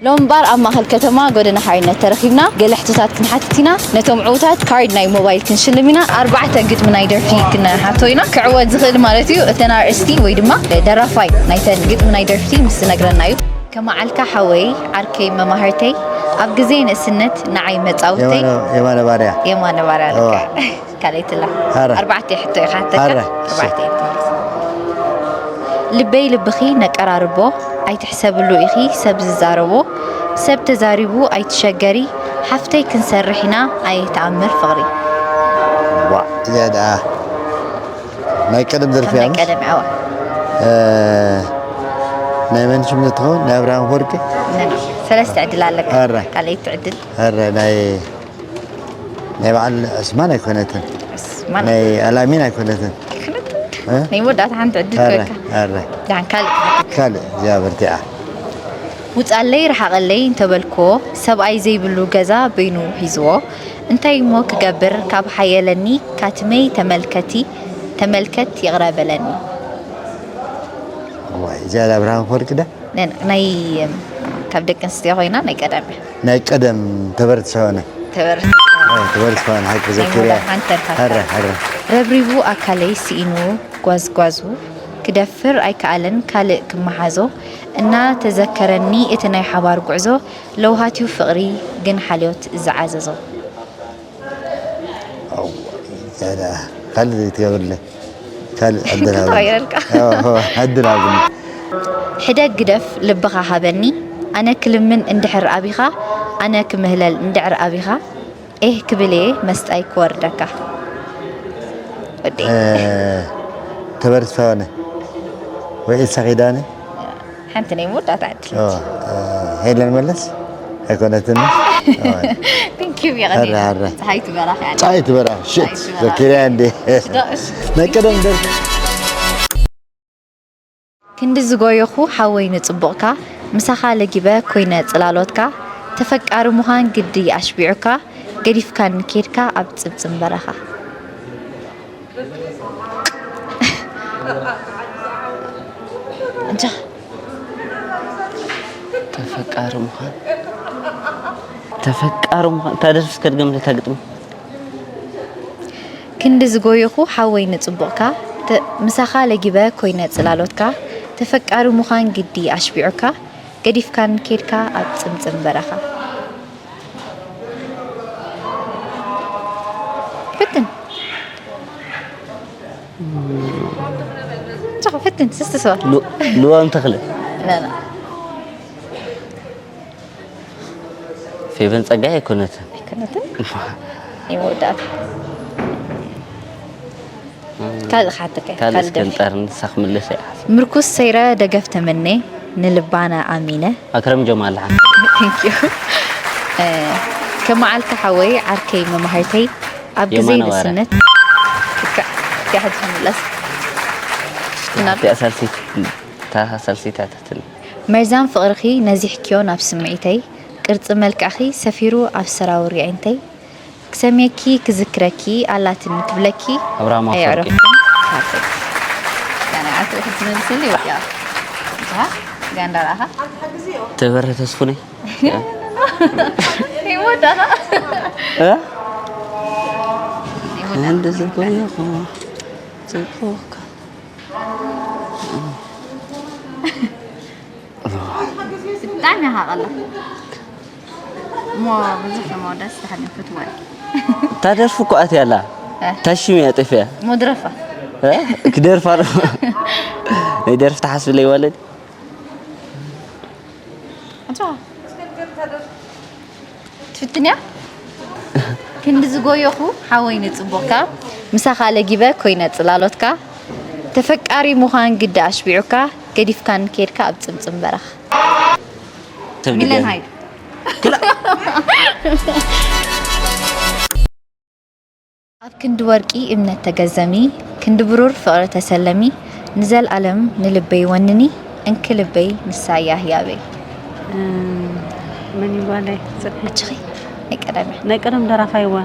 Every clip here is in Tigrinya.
ሎምባር ኣብ ማእኸል ከተማ ጎደና ሓርነት ተረኺብና ገለ ሕቶታት ክንሓትት ኢና። ነቶም ዕዉታት ካርድ ናይ ሞባይል ክንሽልም ኢና። ኣርባዕተ ግጥሚ ናይ ደርፊ ክንሓቶ ኢና። ክዕወት ዝኽእል ማለት እዩ። እተን ኣርእስቲ ወይ ድማ ደራፋይ ናይተን ግጥሚ ናይ ደርፊ ምስ ዝነግረና እዩ። ከመዓልካ ሓወይ ዓርከይ መማህርተይ ኣብ ግዜ ንእስነት ንዓይ መጻውተይ የማነ የማነ ባርያ። የማነ ባርያ እዋ። ልክዕ። ካልኣይቲ ኣላ። ኣረ። ኣርባዕተ ሕቶ ኢኻ ሓተካ። ኣረ። ኣርባዕተ እየ ትመልስ። ልበይ ልብኺ ነቀራርቦ ኣይትሕሰብሉ ኢኺ ሰብ ዝዛረቦ ሰብ ተዛሪቡ ኣይትሸገሪ ሓፍተይ ክንሰርሕ ኢና ኣይተኣምር ፍቕሪ። ዋ እዚኣ ደኣ ናይ ቀደም ደርፊ ካብ ናይ እያ። ቀደም እያ። እ፣ ናይ መን ሽም ትኸውን? ናይ ኣብርሃም ኣፈወርቂ? ነና። ሰለስተ ዕድል ኣለካ። ኣረ። ካልኣይቲ ዕድል። ኣረ ናይ ናይ በዓል ዕስማን ኣይኮነትን። ዕስማን። ናይ ኣላሚን ኣይኮነትን። ኣይኮነትን። እ? ናይ መወዳእታ ሓንቲ ዕድል ኣረ፣ ክበካ። ኣረ። ዳን ካልእ። ካልእ እዚኣ በርቲዓ። ውጻለይ ርሓቐለይ እንተበልክዎ ሰብኣይ ዘይብሉ ገዛ በይኑ ሒዝዎ እንታይ እሞ ክገብር ካብ ሓየለኒ ካትመይ ተመልከቲ ተመልከት ይቕረ በለኒ። ዋይ እዚኣ ኣብርሃም ኣፈወርቂ ዳ? ነ- ናይ ካብ ደቂ ኣንስትዮ ኮይና ናይ ቀዳም እያ። ናይ ቀደም ተበረት ሰሆነ ተበር እ፣ ተበረት ሰሆነ ሓቂ ናይ ዘኪርያ። ሞዳ ሃንተር ሃንተር። ሀረ ሀረ። ረብሪቡ ኣካለይ ስኢኑ ጓዝጓዙ ክደፍር ኣይከኣለን ካልእ ክመሓዞ እና ተዘከረኒ እቲ ናይ ሓባር ጉዕዞ ለውሃትዩ ፍቕሪ ግን ሓልዮት ዝዓዘዞ። ያዳ ካልእ ዘይትገብርለ ካልእ ዕድል ክትቕይር ሃብኒ። ኢልካ። ኣዎ፣ ዕድል ሃብኒ። ሕደግ ግደፍ ልብኻ ሃበኒ ኣነ ክልምን እንድሕር ኣቢኻ ኣነ ክምህለል እንድዕር ኣቢኻ ኤህ ክብል እየ መስጣይ ክወርደካ። ወዲ እ፣ ተበርትፋ ሆነ ወይ ኤልሳ ኪዳነ ሓንቲ ናይ መወዳእታ ዕድል። ኦ፣ እ፣ ሄለን መለስ ኣይኮነትን። Thank you ኣረ፣ ኣረ። የቐኒ። ፀሓይ ትበራኽ እያ። ፀሓይ ትበራ ሽት ትበራ። ዘኪርያ እንዴ ሽዶ፣ እሺ። ናይ ቀደም ደርፊ ክንዲ ዝጎየኹ ሓወይ ንጽቡቕካ ምሳኻ ለጊበ ኮይነ ጽላሎትካ ተፈቃሪ ምዃን ግዲ ኣሽቢዑካ ገዲፍካኒ ኬድካ ኣብ ጽምጽም በረኻ። እንጃ። ተፈቃሪ ምዃን ተፈቃሪ ምዃን እታ ደርፊ እስከ ድገምለታ ግጥሚ ክንዲ ዝጎየኹ ሓወይ ንጽቡቕካ ተ- ምሳኻ ለጊበ ኮይነ ጽላሎትካ ተፈቃሪ ምዃን ግዲ ኣሽቢዑካ ገዲፍካኒ ኬድካ ኣብ ጽምጽም በረኻ። ፈትን ቻ ፈትን ስስቲ ሰዋ ሉ- ልዋም ተኽለ ላላ ፌቨን ጸጋይ ኣይኮነትን ኣይኮነትን። ናይ መወዳእታ ካልእ ክሓተካ እየ፣ ካልእ ካልእ እስከ ደርፊ። ንጠር ንሳ ክምልስ እያ ምርኩስ ሰይረ ደገፍ ተመነ ንልባና ኣሚነ ኣክረም ጀማል ሓ Thank you። እ፣ ከመዓልካ ሓወይ ዓርከይ መማህርተይ ኣብ ግዜ የማነ ባርያ። ንእስነት እካ እካ ሕጂ ክምለስ ናብ እቲኣ ሳልሲት እታ ሳልሲት ኣተትል መርዛም ፍቕርኺ ነዚሕክዮ ናብ ስምዒተይ ቅርጺ መልክዕኺ ሰፊሩ ኣብ ሰራውር የዒንተይ ክሰምየኪ ክዝክረኪ ኣላትኒ ክብለኪ ኣብርሃም ኣፈወርቂ። ኣየዕረፍኩን ሃብተይ። ኣነ ኣቲ ሕጂ መልስልይ ወዲያ እዚኻ ጋንዳ ረኣኻ ተበረ ተስፉነይ ይወዳና እ? እንደ ዝጎየኹ ጽቡቕካ ብጣዕሚ ኢኻ ቀላ እሞ ብዙሕ መወዳስ ተሓልም ክትወል እታ ደርፊ እኮ ኣትያ ኣላ እ። እታ ሽም እያ ጠፊኣ መድረፋ እ? ክደርፋ ዶ ናይ ደርፊ ተሓስብለይ ዋለድ ኣንታ ትፍትንያ ክንዲ ዝጎየኹ ሓወይ ንጽቡቕካ ምሳኻ ለጊበ ኮይነ ጽላሎትካ ተፈቃሪ ምዃን ግዲ ኣሽቢዑካ ገዲፍካን ከድካ ኣብ ጽምጽም በረኻ ሰብ ሚለን ድገም። ሃይል ኣብ ክንዲ ወርቂ እምነት ተገዘሚ ክንዲ ብሩር ፍቕሪ ተሰለሚ ንዘልኣለም ንልበይ ወንኒ እንኪ ልበይ ንሳ እያ ህያበይ መን ይባለ ኣችኺ ናይ ቀደመ ናይ ቀደም ደራፋይ ወ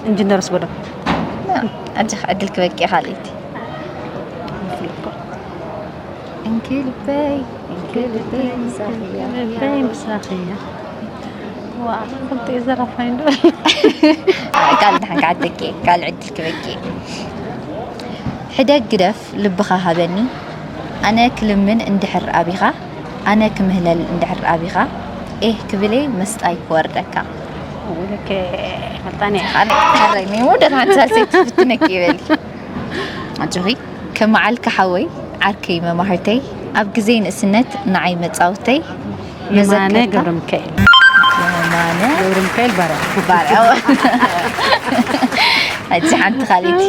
እንጅነር ስጎዶ ኣንቺ ዕድል ክበቂ ካልእቲ እንኪ ልበይ ልበይ ምሳኺ እያ። ልበይ ምሳኺ እያ። ዋ፣ ከምቲ እዩ ዘራፋይ እንዶ። ቃል ደሓን ክዓደኪ፣ ቃል ዕድል ክበኪ። ሕደግ ግደፍ ልብኻ ሃበኒ፣ ኣነ ክልምን እንድሕር ኣቢኻ፣ ኣነ ክምህለል እንድሕር ኣቢኻ፣ ኤህ ክብለይ መስጣይ ክወርደካ። ውልከ መጣኔ። ኣነ ሓረይ ነይ ወደት ሓንቲ ሳልሰይቲ ትፍትነኪ ይበሊ። ኣጆኺ፣ ከመዓልካ ሓወይ፣ ዓርከይ መማህርተይ፣ ኣብ ግዜ ንእስነት ንዓይ መጻወተይ፣ የማነ መዘከርታ ገብረ ሚካኤል። የማነ ገብረ ሚካኤል ባርያ። ባርያ። ሕጂ ሓንቲ ካልእቲ።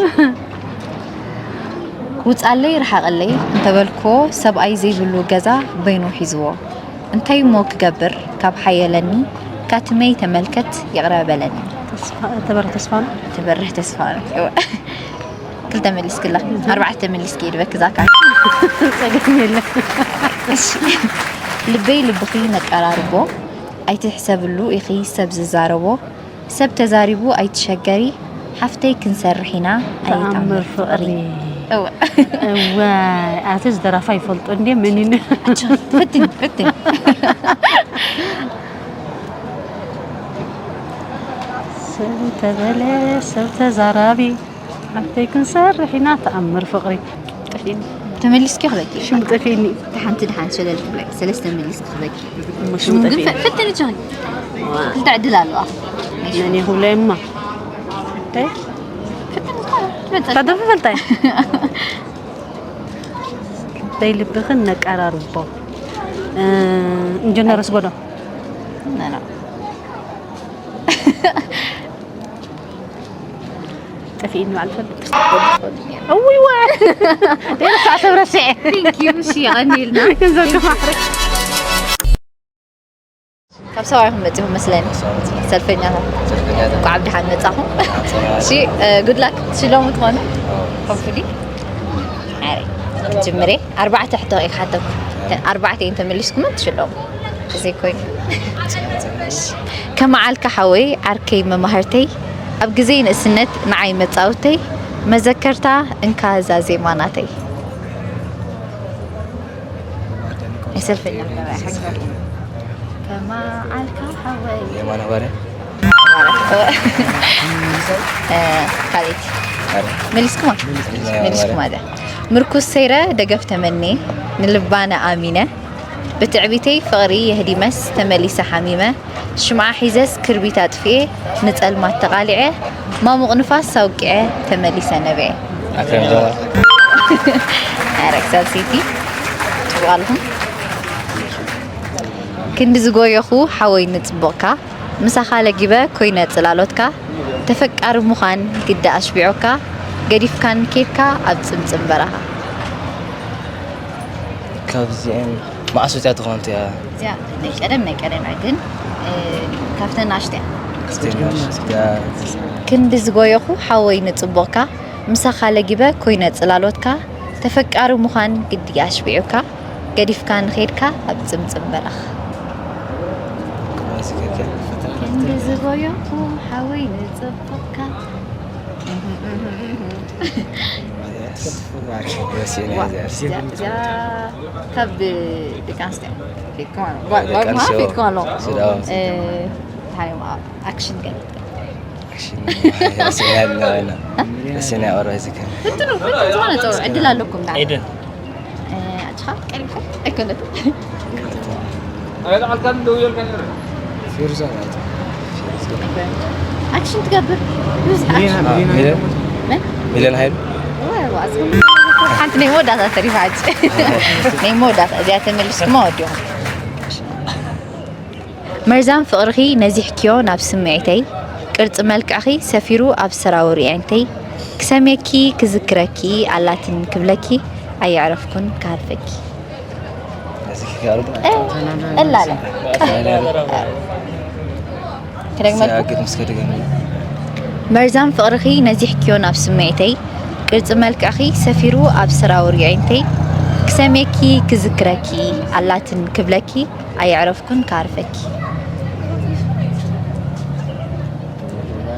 ክውጻለይ ርሓቐለይ እንተበልክዎ፣ ሰብኣይ ዘይብሉ ገዛ በይኑ ሒዝዎ። እንታይ እሞ ክገብር ካብ ሓየለኒ፣ ካትመይ ተመልከት ይቕረ በለኒ። ተስፋ-፣ ተበርህ ተስፋ ነው። ተበርህ ተስፋ ነው። እወ። ክልተ መሊስክላ፣ ኣርባዕተ መሊስኪ ይድበክ እዛ ካርድ። ጸገም የለን። እሺ። ልበይ ልብኺ ነቀራርቦ፣ ኣይትሕሰብሉ ኢኺ ሰብ ዝዛረቦ፣ ሰብ ተዛሪቡ ኣይትሸገሪ፣ ሓፍተይ ክንሰርሕ ኢና፣ ኣይተኣምር ፍቕሪ። እወ። እወ፣ ኣቲ ዝደራፋ ይፈልጦ እንዴ፣ መን ይነ? ኣቸ፣ ፈትን፣ ፈትን። ሰብ ተበለ፣ ሰብ ተዛራቢ፣ ሓፍተይ ክንሰርሕ ኢና፣ ተኣምር ፍቕሪ። ጠፊእኒ። ተመሊስኪ ክበኪ። ሽም ጠፊእኒ። ሓንቲ ደሓን ሸለል ትብለይ። ሰለስተ መሊስኪ ክበኪ። እሞ ሽም ሽም ግን ጠፊእኒ። ፈ-፣ ፈተኒ ጆን። ዋ። ክልተ ዕድል ኣለዋ። መን ይኹብለይ እማ? እንታይ? ፈተኒ እኮ ትመጽእ። ታደርፊ ፈልጣይ። ደይ ልብኽን ነቀራርቦ። እ፣ እንጀነር ወስቦ ዶ? ና፣ ና። ጠፊእኒ በዓል ፈልጥ። እውይ፣ ዋ። ደይ ረሳዕ ሰብ ረስዐ። Thank you፣ እሺ፣ የቐንየልና። ክንዘልኩ ማዕረ። ካብ ሰብኣይኹም መጺኹም መስለኒ። ሰልፈኛታት። ሰልፈኛታት። እንኳዕ ብደሓን መጻኹም። ሰብኣይ። እሺ፣ እ፣ good luck ትሽለሙ ትኾኑ። አዎ። Hopefully። ኣይ፣ ጅምሬ። ኣርባዕተ ሕቶ ኢኻ ሓተኩ። ኣርባዕተ እንተ መሊስኩም ትሽለሙ። እዚ ኮይኑ። እሺ። ከመዓልካ ሓወይ፣ ዓርከይ መማህርተይ፣ ኣብ ግዜ ንእስነት ንዓይ መጻውተይ፣ መዘከርታ እንካ እዛ ዜማ ናተይ። የሰልፈኛ ገበያ ሓቂ። ከመዓልካ ሓወይ። የማነ ባርያ። እ፣ ካልእቲ። ኣረ። መሊስኩማ? መሊስኩማ። መሊስኩማ ዳ። ምርኩስ ሰይረ ደገፍ ተመኔ፣ ንልባነ ኣሚነ፣ ብትዕቢተይ ፍቕሪ የህዲመስ ተመሊሰ ሓሚመ፣ ሽምዓ ሒዘስ ክርቢት ኣጥፊኤ፣ ንጸልማት ተቓሊዐ፣ ማሙቕ ንፋስ ኣውቂዐ፣ ተመሊሰ ነቢዐ። ኣክረም ጀማል። ኣረ ክሳብ ሰይቲ። ጽቡቕ ኣለኹም። ክንዲ ዝጎየኹ ሓወይ ንጽቡቕካ፣ ምሳኻ ለጊበ ኮይነ ጽላሎትካ፣ ተፈቃሪ ምዃን ግዲ ኣሽቢዑካ፣ ገዲፍካን ኬድካ ኣብ ጽምጽም በረኻ። ካብዚኤን መዓስ ወፂኣ ትኾን እቲኣ? እዚኣ ናይ ቀደም፣ ናይ ቀደም እያ፣ ግን፣ እ፣ ካብተን ናሽቶ እያ። እዚኤን ናሽቶ እያ። ክንዲ ዝጎየኹ ሓወይ ንጽቡቕካ፣ ምሳኻ ለጊበ ኮይነ ጽላሎትካ፣ ተፈቃሪ ምዃን ግዲ ኣሽቢዑካ፣ ገዲፍካ ንኸድካ ኣብ ጽምጽም በረኻ። ክንዲ ዝጎየኹ ሓወይ ንጽቡቕካ። ረሲእና ዋ፣ እዚኣ። እዚኣ፣ እዚኣ ካብ ደቂ ኣንስትዮ ፌት ኮማ ኣሎ። ጓል፣ ደቂ ጓል ምዃና ኣንስትዮ ፌት ኮማ ኣሎ። ስለ፣ እ፣ እንታይ እዮም? ኣክሽን ገለ። ኣክሽን ረሲእና ኣለና። ረሲእና ቀረባ ዝከ። ፍትኑ፣ ፍትኑ ዝኾነ ጸው ዕድል ኣለኩም ዳ። ኤደን። እ፣ ኣንቺ ኸ ቀሪብካ? ኣይኮነትን። ፊርዛ ማለት እዩ። ኣክሽን ትገብር። ብዙሕ ሚሊዮን፣ ኣክሽን። ሚሊዮን፣ መን? ሚሊዮን ሃይሉ። ዋይ፣ ዋይ፣ ኣዝኹም ሓንቲ ናይ መወዳእታ ተሪፋ ሕጂ። ናይ መወዳእታ እዚኣ ተመሊስኩማ ወዲኹም። መርዛም ፍቕርኺ ነዚሕክዮ ናብ ስምዒተይ፣ ቅርጺ መልክዕኺ ሰፊሩ ኣብ ሰራውር የዒንተይ፣ ክሰምየኪ ክዝክረኪ ኣላትን ክብለኪ ኣየዕረፍኩን ክሃርፈኪ። ነዚሕክዮ ኣሉ? እ፣ እላለ። ክደግመልኩ? ሲያግድ ምስ ከደገመ። መርዛም ፍቕርኺ ነዚሕክዮ ናብ ስምዒተይ፣ ቅርጺ መልክዕኺ ሰፊሩ ኣብ ሰራውር የዒንተይ፣ ክሰምየኪ ክዝክረኪ ኣላትን ክብለኪ ኣየዕረፍኩን ክሃርፈኪ።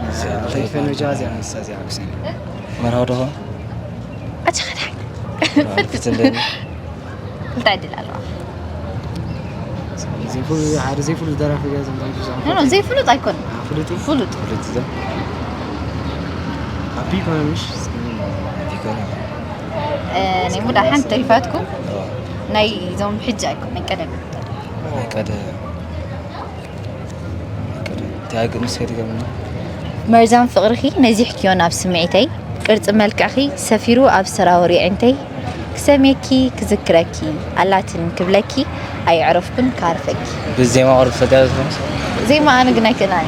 እዚኣ እንታይ ፈነጃ እዚኣ ንሳ እዚኣ ክሰን። መርሃዊ ዶ ኾን? ኣቲ ኸዳይ። መርሃዊ ፍትለኒ። እንታይ ዕድል ኣለዋ? ዘይፍሉ ሓደ ዘይፍሉ ደራፊ ገዛ እንታይ ይዛም ኖ ኖ ዘይፍሉጥ ኣይኮን ፍሉጥ ፍሉጥ ፍሉጥ ዘ ኣቢ ኮነ ምሽ ኣቢ ኮነ እ፣ ናይ ሙዳ ሓንቲ ተሪፋትኩም ናይ እዞም ሕጂ ኣይኮን ናይ ቀደም ቀደ ቀደ ታግ ምስ ከድገምና መርዛም ፍቕርኺ ነዚሕክዮ ናብ ስምዒተይ ቅርጺ መልክዕኺ ሰፊሩ ኣብ ሰራውር የዒንተይ ክሰምየኪ ክዝክረኪ ኣላትን ክብለኪ ኣይዕረፍኩን ክሃርፈኪ ብዜማ ቅርብ ፈትያ ዝኾነስ ዜማ ኣነ ግን ኣይክእላን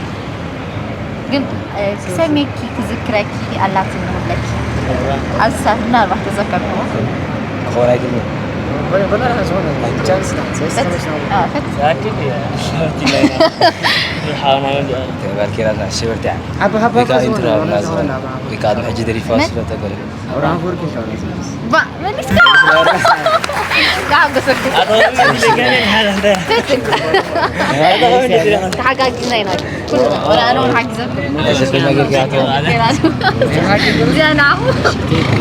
ግን እ፣ ክሰምየኪ ክዝክረኪ ኣላትን ክብለኪ ኣብዚ ሰዓት ምናልባት ተዘከርኩ ክኾን ኣይግብን በላ ዝኾነ ቻንስ ና ሰለስተ ፈት- አ፣ ፈት- ተባልኬና ሽበርቲ ዓቢ ሃባ ወይ ከዓ ኢንትሮ ኣብና ዝኾነ ወይ ከዓ ሕጂ ደሪፋ ስለተገለ ባ መሊስካ ጋር ገሰኩ ተሓጋጊዝና ኢና ኩሉ ወላ ኣነ እውን ሓጊዘኩም እዚ ነገር ያቶ እዚኣ ንዓኹ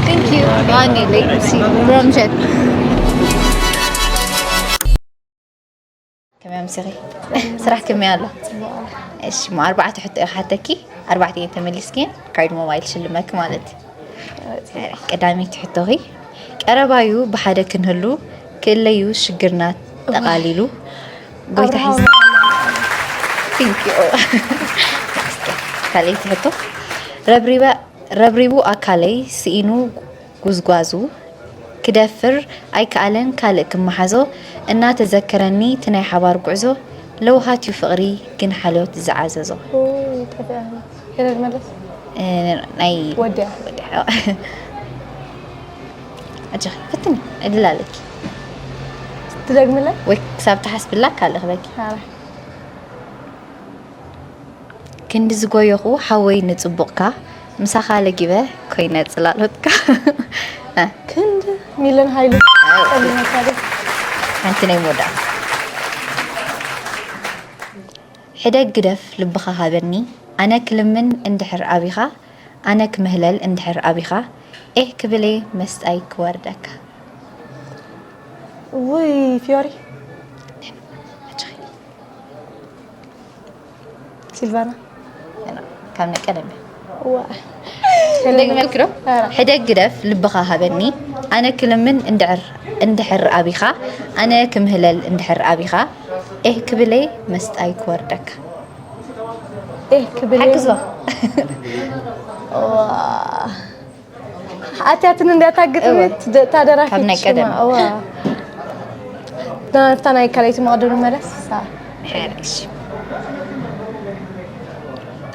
thank you ዮሃኒ ለይሲ ምሸት ከመይ ኣምሲኺ ስራሕ ከመይ ኣሎ እሺ ሞ ኣርባዕተ ሕቶ እየ ክሓተኪ ኣርባዕተ እየን ተመሊስክየን ካርድ ሞባይል ሽልመኪ ማለት እዩ ቀዳመይቲ ሕቶኺ ቀረባዩ ብሓደ ክንህሉ ክእለዩ ሽግርና ጠቓሊሉ ጎይታ ሒዝ Thank you ካልኣይቲ ሕቶ ረብሪበ ረብሪቡ ኣካለይ ስኢኑ ጉዝጓዙ ክደፍር ኣይከኣለን ካልእ ክመሓዞ እናተዘከረኒ እቲ ናይ ሓባር ጉዕዞ ለውሃት ዩ ፍቕሪ ግን ሓልዮት ዝዓዘዞ ከረድ መለስ እ፣ ናይ ወዲያ ወዲያ ኣጆኺ ፈትኒ ዕድል ኣለኪ ትደግምለ ወይ ክሳብ ትሓስብላ ካልእ ክበኪ ሓራ ክንዲ ዝጎየኹ ሓወይ ንጽቡቕካ ምሳኻ ለጊበ ኮይነ ጽላሎትካ ክንድ ሚለን ሃይሉ ጸሊመካደ ሓንቲ ናይ መወዳእታ ሕደግ ግደፍ ልብኻ ሃበኒ ኣነ ክልምን እንድሕር ኣቢኻ ኣነ ክምህለል እንድሕር ኣቢኻ ኤህ ክብሌ መስጣይ ክወርደካ ውይ ፊዮሪ ሲልቫና ካብ ናይ ቀደም ዋ ደግመልክ ዶ ሕደግ ግደፍ ልብኻ ሃበኒ ኣነ ክልምን እንድሕር እንድሕር ኣቢኻ ኣነ ክምህለል እንድሕር ኣቢኻ ኤህ ክብሌ መስጣይ ክወርደካ ኤህ ክብል ሓግዞ ኣትያትን እንዲያታ ግጥሚ ታደራፊ ካብ ናይ ቀደም። ናፍታ ናይ ካልኣይቲ መቕድሩ መለስ ሕርሽ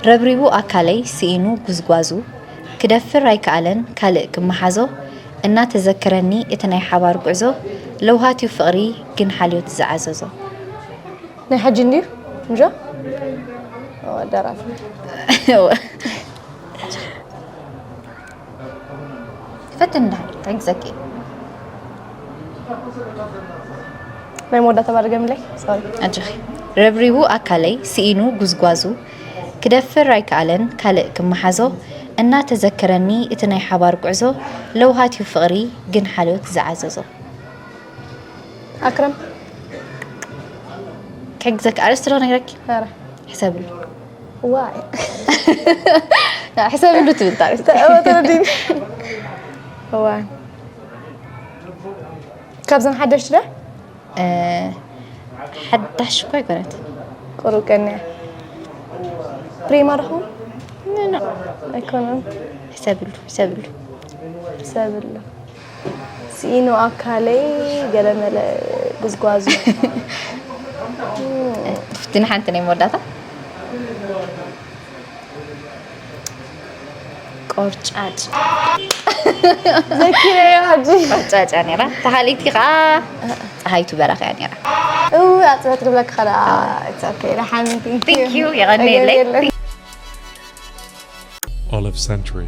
ረብሪቡ ኣካለይ ስኢኑ ጉዝጓዙ ክደፍር ኣይከኣለን ካልእ ክመሓዞ እናተዘከረኒ እቲ ናይ ሓባር ጉዕዞ ለውሃት ዩ ፍቕሪ ግን ሓልዮት ዝዓዘዞ ናይ ሓጂ እንድዩ ምጆ ደራፊ ፈትን እንዳ ተግዘኪ ናይ መወዳእታ ባር ገምለይ ሶሪ ኣጆኺ ረብሪቡ ኣካለይ ስኢኑ ጉዝጓዙ ክደፍር ኣይከኣለን ካልእ ክመሓዞ እናተዘከረኒ እቲ ናይ ሓባር ጉዕዞ ለውሃት ዩ ፍቕሪ ግን ሓልዮት ዝዓዘዞ ኣክረም ከግዘኪ ኣርእስቲ ዶ ነግረኪ ኧረ ሕሰብሉ ዋይ ሕሰብሉ ትብል ታሪክ ተረዲኒ ዋይ ካብዘን ሓደሽቲ ደ ሓዳሽ እኮ ኣይኮነት ቁሩብ ቀኒያ ፕሪማ ዶ ኸውን ኖ ኣይኮነን ሕሰብሉ ሕሰብሉ ሰብሉ ስኢኑ ኣካለይ ገለመለ ጉዝጓዙ ፍትን ሓንቲ ናይ መወዳእታ ቆርጫጭ ዘኪረዮ ሕጂ ቆርጫጭ እያ ነራ ተሃሊቲ ከዓ ፀሃይቱ በራኽ እያ ነራ እው ኣፅበት ክብለካ ከዳ ሓንቲ Thank you የቐኒየለይ Olive Century,